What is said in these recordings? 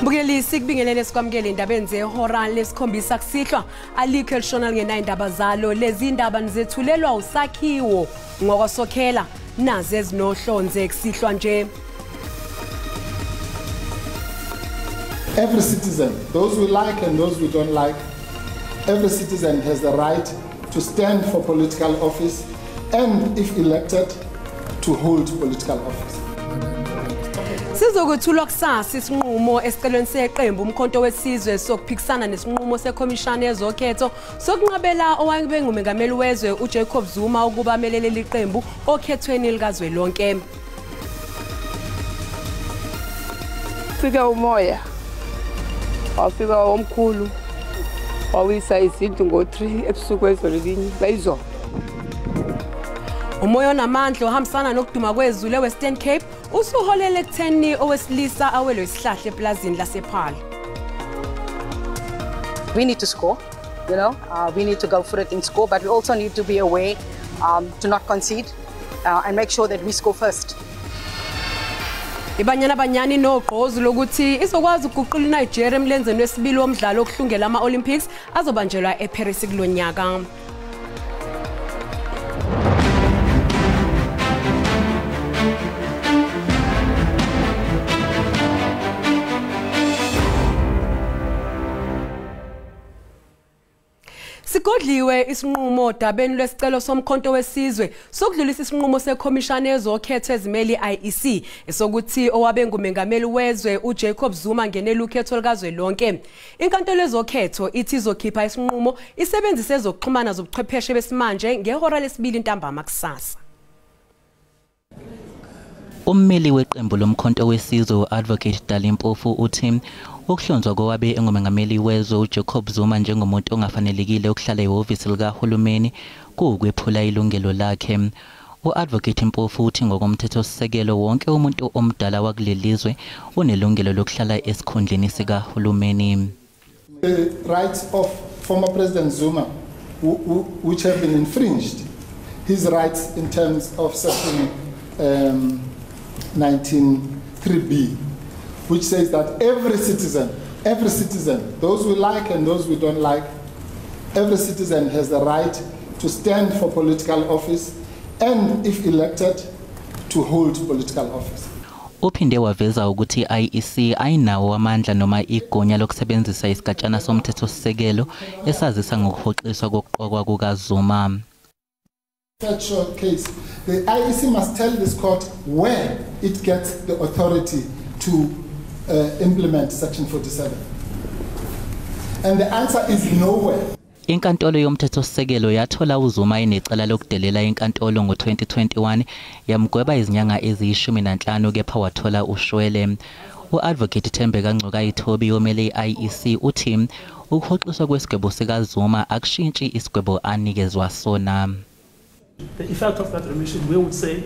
Mbukeli, sikubingelele sikwamukele indabeni zehora lesikhombisa kusihlwa. Alikho elishona lingenayo indaba zalo. Lezi indaba nizethulelwa usakhiwo ngokwasokhela nazi ezinohlonze kusihlwa nje. Every citizen, those we like and those we don't like, every citizen has the right to stand for political office and, if elected, to hold political office. Sizokwethulwa kusasa isinqumo esicelweni seqembu Umkhonto Wesizwe sokuphikisana nesinqumo sekhomishana yezokhetho sokunqabela owayengumengameli wezwe uJacob Zuma ukuba amelele iqembu okhethweni likazwelonke. Fika umoya wafika omkhulu wawisa izinto ngo-3 ebusuku ezolinye bayizolo. Umoya onamandla ohambisana nokuduma kwezulu eWestern Cape usuholele ekutheni owesilisa awelwe isihlahla eplazini lasePaarl. We need to score, you know, we need to go for it and score, but we also need to be aware to not concede and make sure that we score first. Ibanyana Banyana inogqozi lokuthi izokwazi ukuguqula iNigeria emlenzeni wesibili womdlalo okuhlungela ama-Olympics azobanjelwa eParis kulonyaka. Sigodliwe isinqumo odabeni lwesicelo somkhonto wesizwe sokudlulisa isinqumo sekhomishana yezokhetho ezimele i-IEC esokuthi owabe ngumengameli wezwe uJacob Zuma ngenele ukhetho likazwelonke. Inkantolo yezokhetho ithi izokhipha isinqumo isebenzise ezokuxhumana zobuchwepheshe besimanje ngehora lesibili ntambama kusasa. Ummeli weqembu lomkhonto wesizwe u-Advocate Dali Mpofu uthi ukuhlonzwa kowabe engumengameli wezwe uJacob Zuma njengomuntu ongafanelekile ukuhlala ehhovisi likahulumeni kuwukwephula ilungelo lakhe. U-Advocate Mpofu uthi ngokomthethosisekelo wonke umuntu omdala wakuleli lizwe unelungelo lokuhlala esikhundleni sikahulumeni. The rights of former President Zuma, which have been infringed, his rights in terms of section 19(3)(b), which says that every citizen, those we like and those we don't like, every citizen has the right to stand for political office and, if elected, to hold political office. Uphinde waveza ukuthi i-IEC ayinawo amandla noma igunya lokusebenzisa isigatshana somthethosisekelo esazisa ngokuhoxiswa kokuqokwa kukaZuma. Case, the IEC must tell this court where it gets the authority to implement section 47. And the answer is nowhere. Inkantolo yomthethosisekelo yathola uZuma enecala lokudelela inkantolo ngo-2021 yamgweba izinyanga eziyi-15 kepha wathola ushwele. U-Advocate Thembeka Ngcukaitobi omele i-IEC uthi ukuhoxiswa kwesigwebo sikaZuma akushintshi isigwebo anikezwa sona. The effect of that remission, we would say,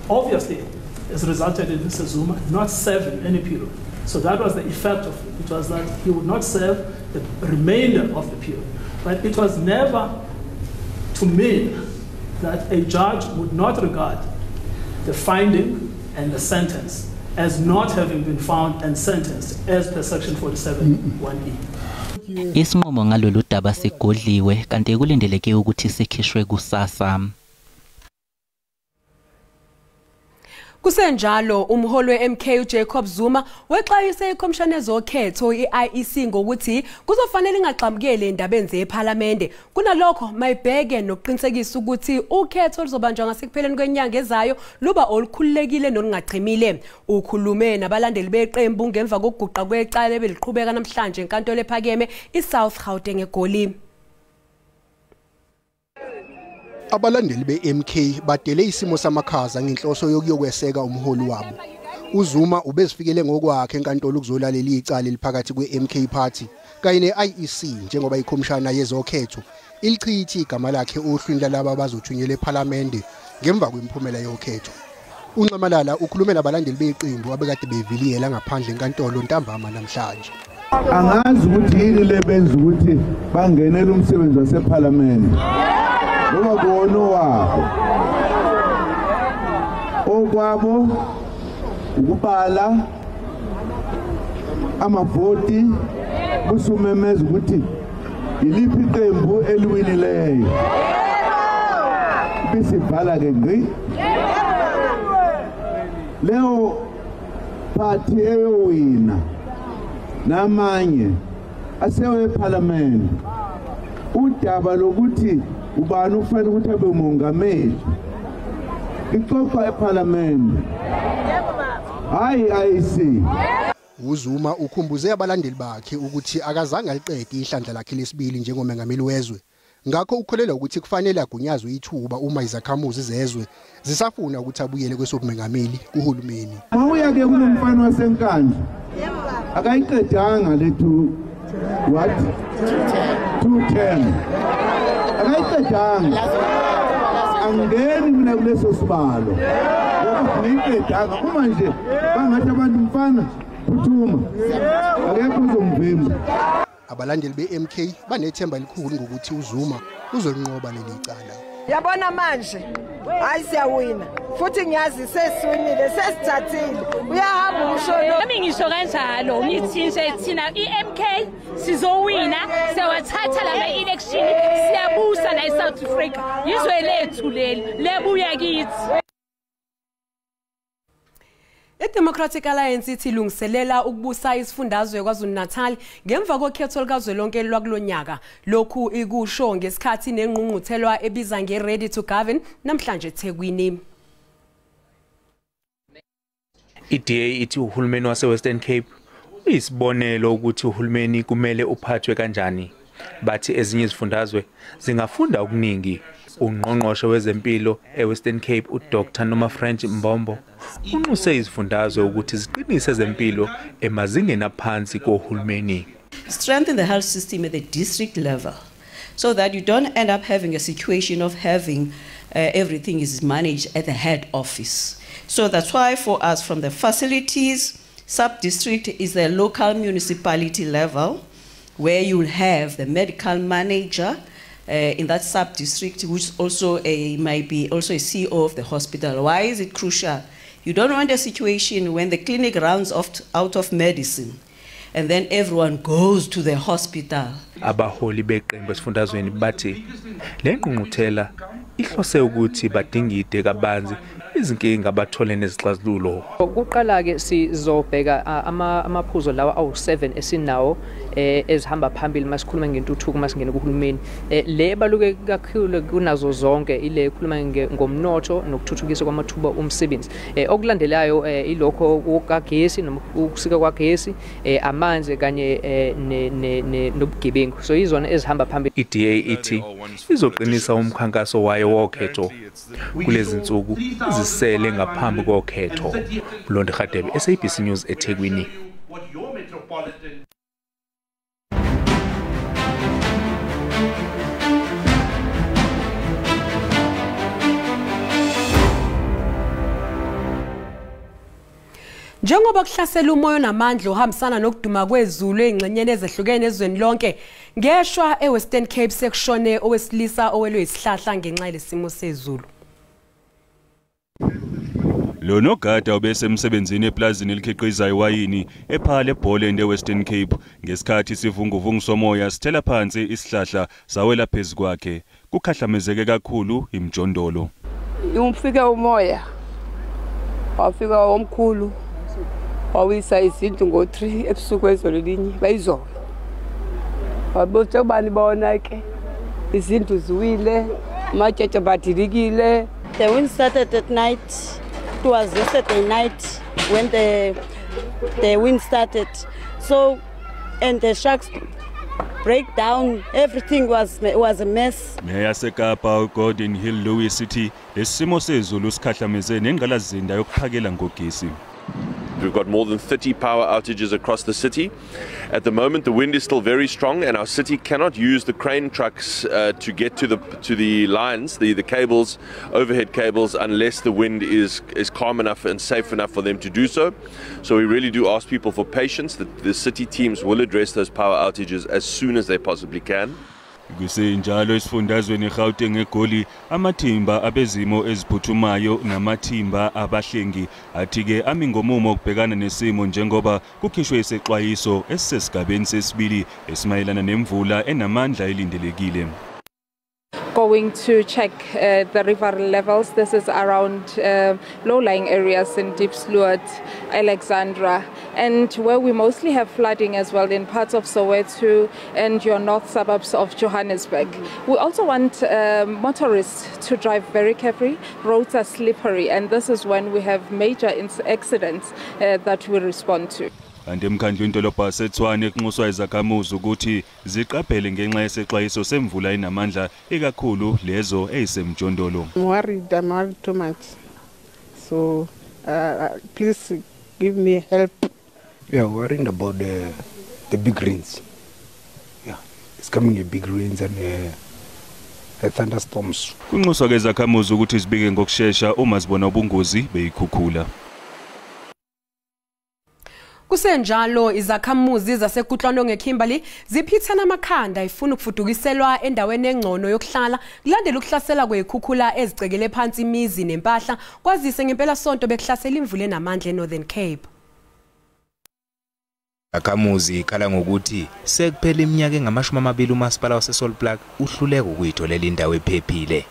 obviously, has resulted in Mr. Zuma not serving any period. So that was the effect of it. It was that he would not serve the remainder of the period. But it was never to mean that a judge would not regard the finding and the sentence as not having been found and sentenced as per section 47(1)(e). Isinqumo ngalolu daba sigodliwe kanti kulindeleke ukuthi sikhishwe kusasa. Kusenjalo umholi we-MK uJacob Zuma wexwayise ikhomishana yezokhetho i-IEC ngokuthi kuzofanele ingagxamukeli endabeni zephalamende. Kunalokho mayibheke nokuqinisekisa ukuthi ukhetho luzobanjwa ngasekupheleni kwenyanga ezayo luba olukhululekile nolungachemile. Ukhulume nabalandeli beqembu ngemva kokuguqa kwecala ebeliqhubeka namhlanje enkantolo ephakeme iSouth Gauteng eGoli. Abalandeli be-MK badele isimo samakhaza ngenhloso yokuyokweseka umholi wabo. uZuma ubezifikele ngokwakhe enkantolo ukuzolalela icala eliphakathi kwe-MK Party kanye ne-IEC njengoba ikhomishana yezokhetho ilichithi igama lakhe ohlwini lalaba abazothunyelwa ephalamende ngemva kwemiphumela yokhetho. uNxamalala ukhulume nabalandeli beqembu abekade beviliyela ngaphandle enkantolo ntambama namhlanje. Angazi ukuthi yini le benza ukuthi bangenele umsebenzi wasephalamende. Ngoba kuwona wabo okwabo ukubala amavoti kusumemeza ukuthi iliphi iqembu eliwinileyo. Bisibhala ke ngqi. Leyo party eyowina namanye asewe eParliament. Udaba lokuthi ubani ufanele ukuthi abe umongameli ixoxwa eParliament. Hayi IEC. uZuma ukhumbuze abalandeli bakhe ukuthi akazange aliqede ihlandla lakhe lesibili njengomengameli wezwe. Ngakho ukholelwa ukuthi kufanele agunyazwe ithuba uma izakhamuzi zezwe zisafuna ukuthi abuyele kwesobumengameli kuhulumeni. Mawuya ke kunomfana waseNkandla. Akayiqedanga lethu what? 210. Akayiqedanga. Angeni mina kuleso sibalo. Ngoba ngiyiqedanga uma nje bangathi abantu mfana phuthuma. Akekho uzomvimba. Abalandeli be-MK banethemba elikhulu ngokuthi uZuma uzolinqoba leli cala. Yabona manje, hayi siyawina. Futhi ngiyazi sesiwinile, sesithathile. Uyahamba usho lo. Nami ngisho kanjalo, ngithi nje thina iMK sizowina, siyawathatha lama election, siyabusa la eSouth Africa. Izwe lethu leli, lebuya kithi. I-Democratic Alliance ithi ilungiselela ukubusa isifundazwe KwaZulu-Natal ngemva kokhetho likazwelonke lwakulonyaka. Lokhu ikusho ngesikhathi nengqungquthelwa ebiza nge-Ready to Govern namhlanje eThekwini. I-DA ithi uhulumeni wase-Western Cape uyisibonelo ukuthi uhulumeni kumele uphathwe kanjani. Bathi ezinye izifundazwe zingafunda okuningi. Ungqongqoshe wezempilo eWestern Cape uDr Nomafrench Mbombo unxuse izifundazwe ukuthi ziqinise ezempilo emazingeni aphansi kohulumeni. Strengthen the health system at the district level so that you don't end up having a situation of having everything is managed at the head office. So that's why for us from the facilities, sub-district is the local municipality level where you'll have the medical manager in that sub-district, which also might be also a CEO of the hospital. Why is it crucial? You don't want a situation when the clinic runs off, out of medicine and then everyone goes to the hospital. Abaholi beqembu esifundazweni bathi le ngqungquthela ihlose ukuthi badingide kabanzi izinkinga abathole nezixazululo. Kuqala ke sizobheka amaphuzo lawa awu7 esinawo ezihamba phambili masikhuluma ngentuthuko masingene kuhulumeni. Le baluke kakhulu kunazo zonke ile ekhuluma ngomnotho nokuthuthukiswa kwamathuba omsebenzi. Okulandelayo ilokho kukagesi noma ukusika kwagesi, amanzi kanye nobugebengu. So izona ezihamba phambili. I-DA ithi izoqinisa umkhankaso wayo wokhetho kulezi nsuku ezisele ngaphambi kokhetho. Mlondi Radebe, SABC News eThekwini. Njengoba kuhlasela umoya onamandla ohambisana nokuduma kwezulu ezingxenyeni ezehlukene ezweni lonke, ngeshwa eWestern Cape sekushone owesilisa owelwe isihlahla ngenxa yesimo sezulu. Lo nogada ubesemsebenzini eplazini elikhiqiza iwayini ePhale eBoland eWestern Cape ngesikhathi isivunguvungu somoya sithela phansi isihlahla sawela phezu kwakhe. Kukhahlamezeke kakhulu imjondolo. Umfike umoya wafika omkhulu wawisa izindlu ngo-3 ebusuku ezolo linye bayizolo. Wabuza ubani bona ke izindlu ziwile, amatshetshe badilikile. The wind started at night. It was yesterday night when the wind started. So, and the sharks break down, everything was a mess. Meya yaseKapa uGordon Hill Lewis ithi lesimo sezulu sikhahlameze nengqalasizinda yokuphakela ngogesi. We've got more than 30 power outages across the city. At the moment, the wind is still very strong, and our city cannot use the crane trucks to get to the lines, the cables, overhead cables, unless the wind is calm enough and safe enough for them to do so. So we really do ask people for patience. That the city teams will address those power outages as soon as they possibly can. Kusenjalo esifundazweni eGauteng eGoli amathimba abezimo eziphuthumayo namathimba abahlengi athi-ke ami ngomumo ukubhekana nesimo njengoba kukhishwe isexwayiso esisesigabeni sesibili esimayelana nemvula enamandla elindelekile. Going to check the river levels. This is around low-lying areas in Diepsloot, Alexandra, and where we mostly have flooding as well in parts of Soweto and your north suburbs of Johannesburg. We also want motorists to drive very carefully. Roads are slippery, and this is when we have major accidents that we respond to. Kanti emkhandlwini dolobha waseTshwane kunxuswa izakhamuzi ukuthi ziqaphele ngenxa yesexwayiso semvula enamandla ikakhulu lezo ezisemjondolo. I'm worried too much. So please give me help. We are worried about the big rains. Yeah, it's coming a big rains and the thunderstorms. Kunxuswa ke izakhamuzi ukuthi zibike ngokushesha uma zibona ubungozi beyikhukhula. Kusenjalo izakhamuzi zaseKutlwanong eKimberley ziphithana amakhanda ifuna ukufudukiselwa endaweni engcono yokuhlala kulandela ukuhlasela kwezikhukhula ezicekele phansi imizi nempahla kwazise ngempela sonto bekuhlasela imvula enamandla eNorthern Cape. Izakhamuzi ikhala ngokuthi sekuphela iminyaka engama-20 umasipala waseSalt Plug uhluleka ukuyitholela indawo ephephile.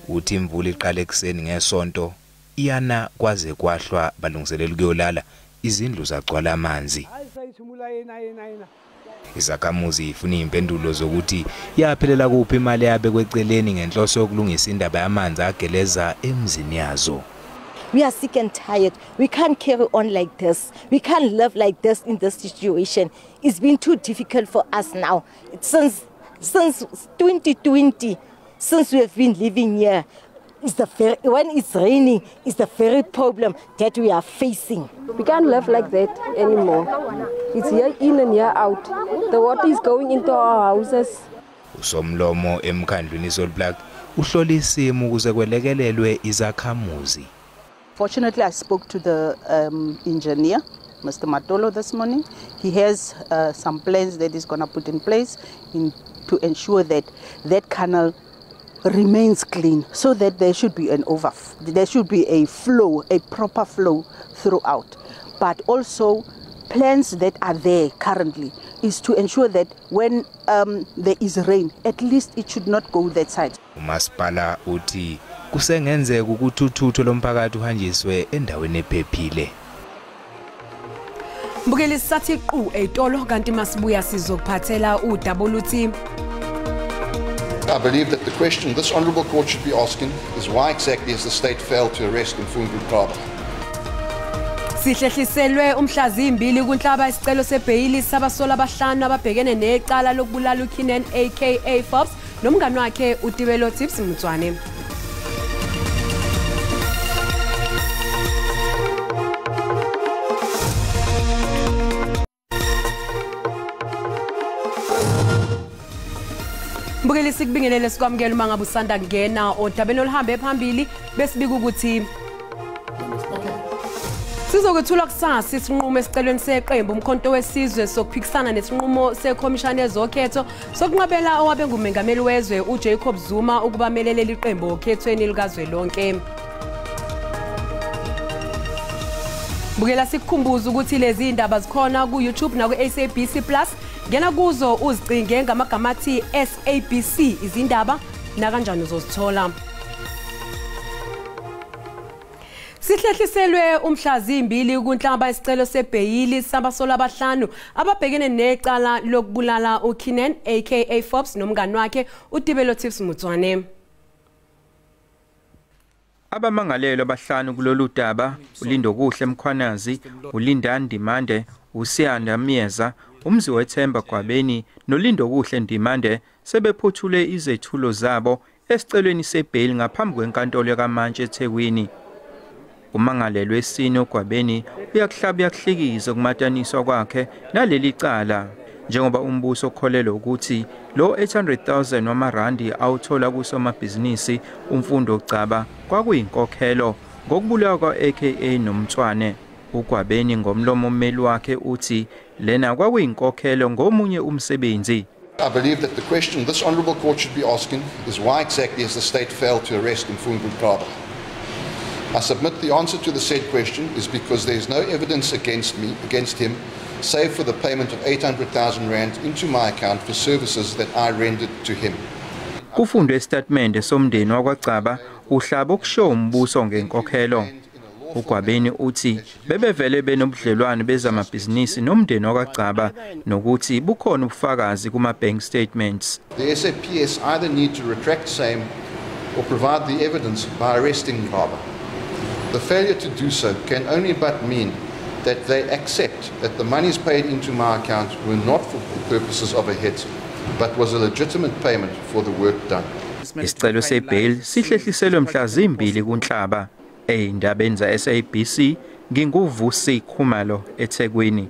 Uthi imvula iqale ekuseni ngesonto iyana kwaze kwahlwa balungiselela ukuyolala izindlu zagcwala amanzi. Izakhamuzi ifuna impendulo zokuthi yaphelela kuphi imali yabekwe eceleni ngenhloso yokulungisa indaba yamanzi ageleza emzini yazo. We are sick and tired. We can't carry on like this. We can't live like this in this situation. It's been too difficult for us now. Since 2020, since we have been living here, when it's raining, it's the very problem that we are facing. We can't live like that anymore. It's year in and year out. The water is going into our houses. Usomlomo emkhandlwini Salt Plug uhlola isimo ukuze kwelekelelwe izakhamuzi. Fortunately, I spoke to the engineer, Mr. Matolo, this morning. He has some plans that he's going to put in place to ensure that that canal remains clean, so that there should be there should be a flow, a proper flow throughout. But also plans that are there currently is to ensure that when there is rain, at least it should not go that side. Umasipala uthi kusengenzeka ukuthi uthutho lomphakathi uhanjiswe endaweni ephephile. Mbukeli sisathi qu eyitolo kanti masibuya sizokuphathela udaba oluthi I believe that the question this honourable court should be asking is why exactly has the state failed to arrest Mfundo Gcaba? Sihlehliselwe umhla zimbili kuNhlaba isicelo sebheyili sabasola abahlanu ababhekene necala lokubulala uKiernan aka Forbes nomngani wakhe uTibelo Tips Mtswane. Mbukeli sikubingelele sikwamukela uma ngabe usanda kungena odabeni oluhambe phambili besibika ukuthi sizokwethulwa kusasa isinqumo esicelweni seqembu Umkhonto weSizwe sokuphikisana nesinqumo sekhomishane yezokhetho sokunqabela owabe ngumengameli wezwe uJacob Zuma ukuba melele iqembu okhethweni likazwelonke. Bukela sikukhumbuza ukuthi lezi indaba zikhona ku YouTube na ku SABC Plus. Ngena kuzo uzicinge ngamagama athi SABC izindaba na kanjani uzozithola. Sihlehliselwe umhla zimbili kuNhlaba isicelo sebheyili sabasola abahlanu ababhekene necala lokubulala uKiernan aka Forbes nomngani wakhe uTibelo Tips Mtswane. Abamangalelwa abahlanu kulolu daba uLindokuhle Mkhwanazi, uLinda Ndimande, uSiyanda Myeza, uMziwethemba Gwabeni noLindokuhle Ndimande sebephothule izethulo zabo esicelweni sebheyili ngaphambi kwenkantolo kaMantshi eThekwini. Umangalelwe wesine uGwabeni uyakuhlaba uyakuhlikiza ukumataniswa kwakhe naleli cala, njengoba umbuso ukholelwa ukuthi lo 800,000 wamarandi awuthola kusomabhizinisi uMfundo Gcaba kwakuyinkokhelo ngokubulawa kwa-AKA noMtswane. uGwabeni ngomlomo ummeli wakhe uthi lena kwakuyinkokhelo ngomunye umsebenzi. I believe that the question this honourable court should be asking is why exactly has the state failed to arrest Mfundo Gcaba? I submit the answer to the said question is because there is no evidence against him, save for the payment of 800,000 rand into my account for services that I rendered to him. Kufundwe isitatimende somndeni wakwaGcaba uhlaba okusho umbuso ngenkokhelo. uGwabeni uthi bebevele benobudlelwano bezamabhizinisi nomndeni wakwaGcaba nokuthi bukhona ubufakazi kuma bank statements. The SAPS either need to retract same or provide the evidence by arresting Gcaba. The failure to do so can only but mean that they accept that the monies paid into my account were not for the purposes of a hit, but was a legitimate payment for the work done. Isicelo sebail sihlehliselwe mhla 2 kuNhlaba. Ey'ndabeni za-SABC nginguVusi Khumalo eThekwini.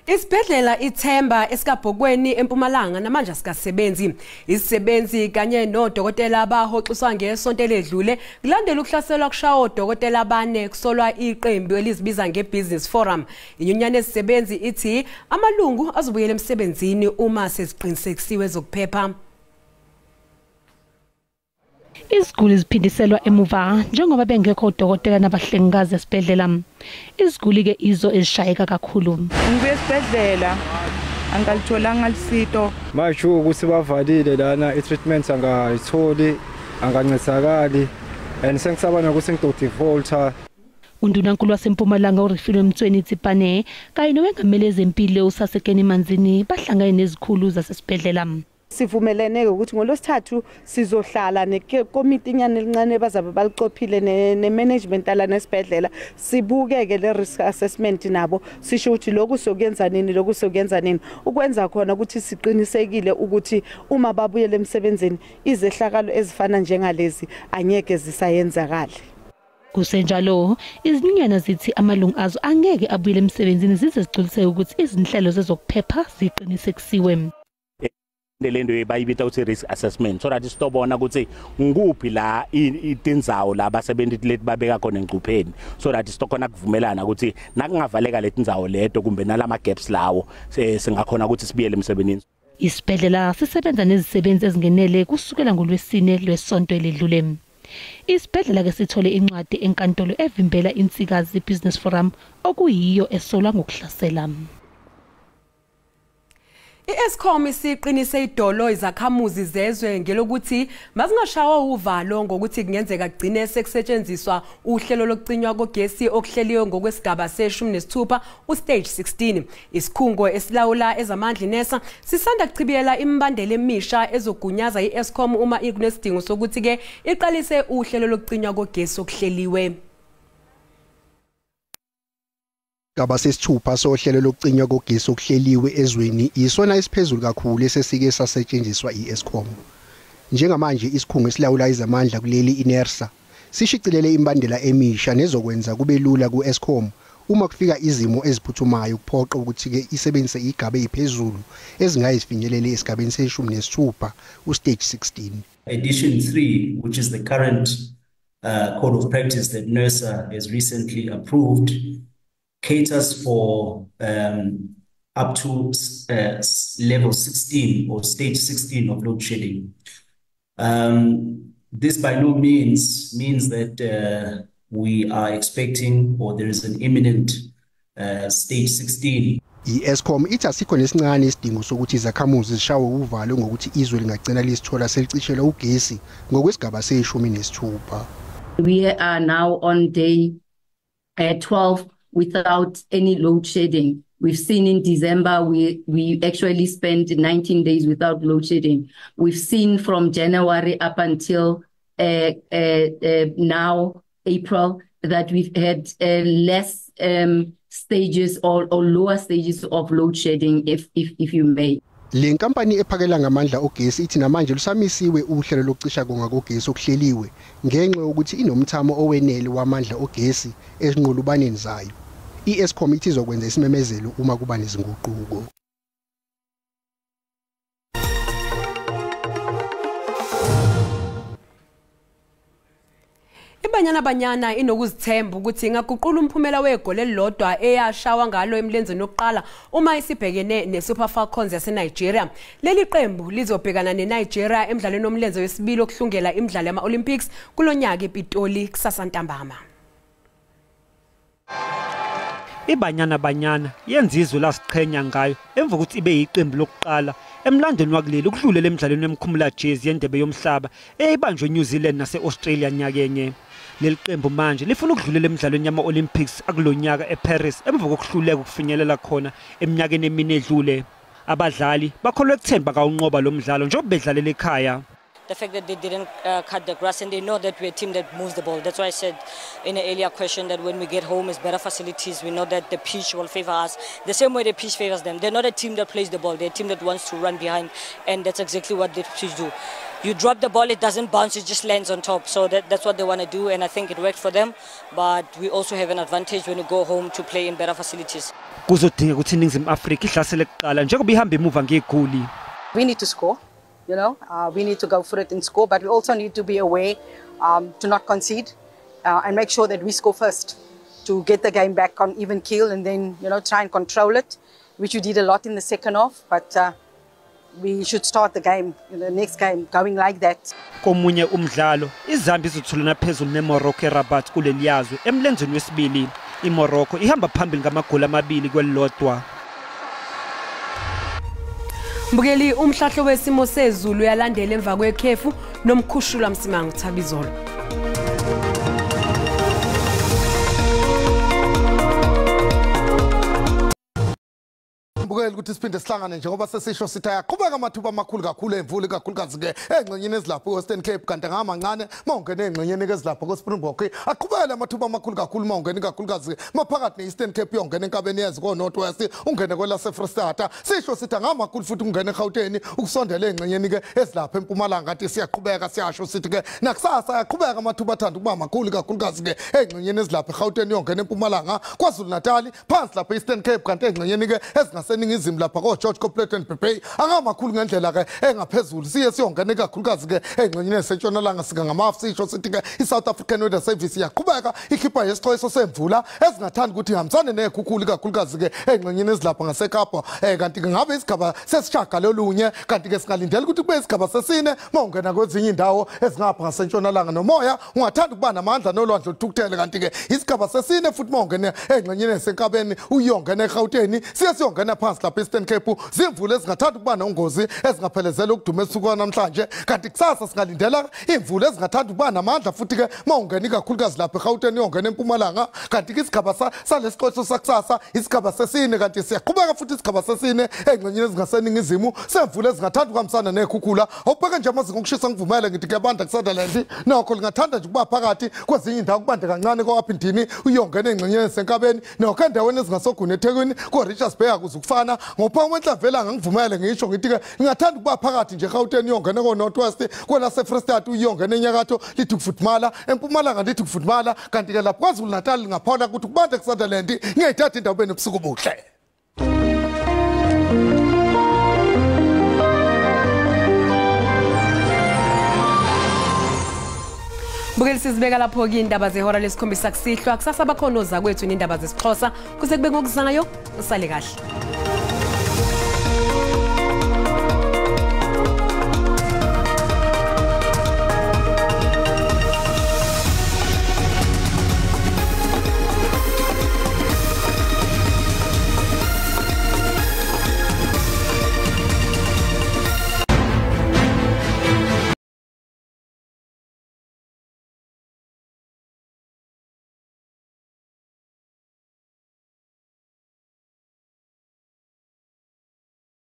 Isibhedlela iThemba esikabhokweni eMpumalanga namanje asikasebenzi. Izisebenzi kanye nodokotela abahoxiswa ngesonto eledlule kulandela ukuhlaselwa kushawa odokotela abane kusolwa iqembu elizibiza ngeBusiness Forum. Inyunyana yezisebenzi ithi amalungu azobuyela emsebenzini uma seziqinisekisiwe zokuphepha. Iziguli ziphindiselwa emuva njengoba bengekho odokotela nabahlengikazi esibhedlela. Iziguli ke izo ezishayeka kakhulu. Ngibuye esibhedlela angalitholanga lisito. Manje ukuthi bavalile lana i-treatment angayitholi, angancedakali and sengisaba nokuthi ngidodefaulter. Undunankulu waseMpumalanga uRefilwe Mtsweni Tsipane kanye nowengamele ezempilo uSasekeni Manzini bahlangane nezikhulu zasesibhedlela. Sivumelene ukuthi ngolosithathu sizohlala nekomiti nyane elincane bazabe balicophile ne-management ala nesibhedlela, sibukeke le risk assessment nabo, sisho ukuthi lokhu sokuyenza nini, lokhu sokuyenza nini, ukwenza khona ukuthi siqinisekile ukuthi uma babuyele emsebenzini izehlakalo ezifana njengalezi angeke zisayenzakala. Kusenjalo, izinyunyana zithi amalungu azo angeke abuyele emsebenzini zize zigculiseke ukuthi izinhlelo zezokuphepha ziqinisekisiwe. Lento bayibita ukuthi risk assessment so that sitobona ukuthi ngikuphi la itindzawo la abasebenzi leti babeka khona engcupheni so that sitokhona kuvumelana ukuthi nakungavaleka letindzawo leto kumbe nalama gaps lawo singakhona ukuthi sibiyele emsebenzini. Isibhedlela sisebenza nezisebenzi ezingenele kusukela ngolwesine lwesonto eledlule. Isibhedlela ke sithole incwadi enkantolo evimbela insikazi Business Forum okuyiyo esolwa ngokuhlasela. I-Eskom isiqinise idolo izakhamuzi zezwe ngelokuthi mazingashawa uvalo ngokuthi kungenzeka kugcine sekusetshenziswa uhlelo lokucinywa kogesi okuhleliwe ngokwesigaba se-16 ustage 16. Isikhungo esilawula ezamandla iNERSA sisanda kuchibiyela imibandela emisha ezogunyaza i-Eskom uma kunesidingo sokuthi ke iqalise uhlelo lokucinywa kogesi okuhleliwe. Isigaba sesithupha sohlelo lokucinywa kogesi okuhleliwe ezweni isona esiphezulu kakhulu esesike sasetshenziswa i-Eskom. Njengamanje isikhungo esilawula ezamandla kuleli iNERSA sishicilele imibandela emisha nezokwenza kube lula ku-Eskom uma kufika izimo eziphuthumayo kuphoqa ukuthi ke isebenzise igaba eziphezulu ezingaye zifinyelele esigabeni se-16 ustage 16. Edition 3, which is the current code of practice that NERSA has recently approved, caters for up to level 16 or stage 16 of load shedding. This by no means means that we are expecting or there is an imminent stage 16. I-Eskom ithi asikho nesincane isidingo sokuthi izakhamuzi zishawe uvalo ngokuthi izwe lingagcina lisithola selicishelwa ugesi ngokwesigaba se-16. We are now on day 12 without any load shedding. We've seen in December, we actually spent 19 days without load shedding. We've seen from January up until now, April, that we've had less stages or lower stages of load shedding, if you may. Le nkampani ephakela ngamandla ogesi ithi namanje lusamisiwe uhlelo lokucisha konga kogesi okuhleliwe ngenxa yokuthi inomthamo owenele wamandla ogesi ezinqulubaneni zayo. I-Eskom ithi izokwenza isimemezelo uma kuba nezinguquko. IBanyana Banyana inokuzithemba ukuthi ingaguqula umphumela wegoli elilodwa eyashawa ngalo emlenzeni wokuqala uma isibhekene neSuper Falcons yaseNigeria. Leli qembu lizobhekana neNigeria emdlalweni womlenze wesibili okuhlungela imidlalo yama-Olympics kulonyaka ePitoli kusasa ntambama. IBanyana Banyana yenza izwe lasiqhenya ngayo emva kokuthi ibe yiqembu lokuqala emlandweni wakuleli ukudlulela emidlalweni yemkhumula jezi yendebe yomhlaba eyayibanjwe eNew Zealand nase-Australia nyakenye. Leli qembu manje lifuna ukudlulela emidlalweni yama-Olympics akulonyaka eParis emva kokuhluleka ukufinyelela khona eminyakeni emine edlule. Abadlali bakholwa ekutheni bangawunqoba lo mdlalo njengoba bedlalela ekhaya. The fact that they didn't cut the grass, and they know that we're a team that moves the ball. That's why I said in an earlier question that when we get home, it's better facilities. We know that the pitch will favor us the same way the pitch favors them. They're not a team that plays the ball. They're a team that wants to run behind, and that's exactly what the pitch do. You drop the ball, it doesn't bounce, it just lands on top. So that's what they want to do, and I think it worked for them. But we also have an advantage when we go home to play in better facilities. Kuzodingeka ukuthi iNingizimu Afrika ihlasele kuqala njengoba ihamba emuva ngegoli. We need to score. You know, we need to go for it and score, but we also need to be aware to not concede and make sure that we score first to get the game back on even keel and then, you know, try and control it, which we did a lot in the second half, but we should start the game, in the next game, going like that. Komunye umdlalo, iZambia izothulana phezulu neMorocco eRabat kuleliyazwe emlenzeni wesibili. IMorocco ihamba phambili ngamagoli 2-1. Mbukeli, umhlahlo wesimo sezulu uyalandela emva kwekhefu nomkhushulwa Msimang Thabizolo. Mbukeli ukuthi siphinde sihlangane njengoba sesisho sithi ayaqhubeka amathuba amakhulu kakhulu emvula ikakhulukazi ke engxenyeni ezilapho eWestern Cape kanti ngamancane mawungena engxenyeni ezilapho koSpringbok aqhubeka amathuba amakhulu kakhulu mawungena ikakhulukazi maphakathi neEastern Cape yongena enkabeni yezwe ko North West ungene kwelase Free State sisho sithi ngamakhulu futhi ungena eGauteng ukusondela engxenyeni ke ezilapho eMpumalanga kanti siyaqhubeka siyasho sithi ke nakusasa ayaqhubeka amathuba athanda ukuba makhulu kakhulukazi ke engxenyeni ezilapho eGauteng yongena eMpumalanga KwaZulu Natal phansi lapho eEastern Cape kanti engxenyeni ke ezingaseningizimu lapha ko George Coplet Bay angamakhulu ngendlela ke engaphezulu siye siyongena kakhulukazi ke engxenyeni esentshonalanga sika ngamafu sisho sithi ke iSouth African Weather Service iyaqhubeka ikhipha isixwayiso semvula ezingathanda ukuthi ihambisane nezikhukhula kakhulukazi ke engxenyeni ezilapha ngaseKapa kanti ke ngabe isigaba sesishagalolunye kanti ke singalindela ukuthi kube isigaba sesine mawungena kwezinye indawo ezingapha ngasentshonalanga nomoya ungathanda ukuba namandla nolwandle oluthukuthele kanti ke isigaba sesine futhi mawungena engxenyeni esenkabeni uyongena eGauteng siye siyongena phansi lapha Eastern Cape zimvula ezingathanda ukuba nongozi ezingaphelezela ukuduma esuku namhlanje kanti kusasa singalindela imvula ezingathanda ukuba namandla futhi ke mawungena ikakhulukazi lapha eGauteng yongena eMpumalanga kanti ke isigaba salesixoxo sakusasa isigaba sesine kanti siyaqhubeka futhi isigaba sesine engxenyeni ezingaseningizimu semvula ezingathanda ukuhambisana nezikhukhula awubheke nje amazinga okushisa ngivumele ngithi kuyabanda kuSutherland nokho lingathanda nje ukuba phakathi kwezinye indawo kubande kancane kwaphindini uyongena engxenyeni esenkabeni nokho endaweni ezingasoguni eThekwini ko Richards Bay akuzukufana ngopha wenhlavela ngangivumele ngisho ngithi ke ngingathanda ukuba phakathi nje eGauteng yongena ko North West kwelase Free State uyongena enyakatho lithi kufudumala eMpumalanga lithi kufudumala kanti ke lapho KwaZulu Natal ngaphola ukuthi kubande kuSutherland ngiyayithatha indawo benobusuku buhle. Mbukeli, sizibeka lapho ke indaba zehora lesikhombisa kusihlwa. Kusasa bakhona ozakwethu nendaba zesiXhosa kuze kube ngokuzayo. Usale kahle.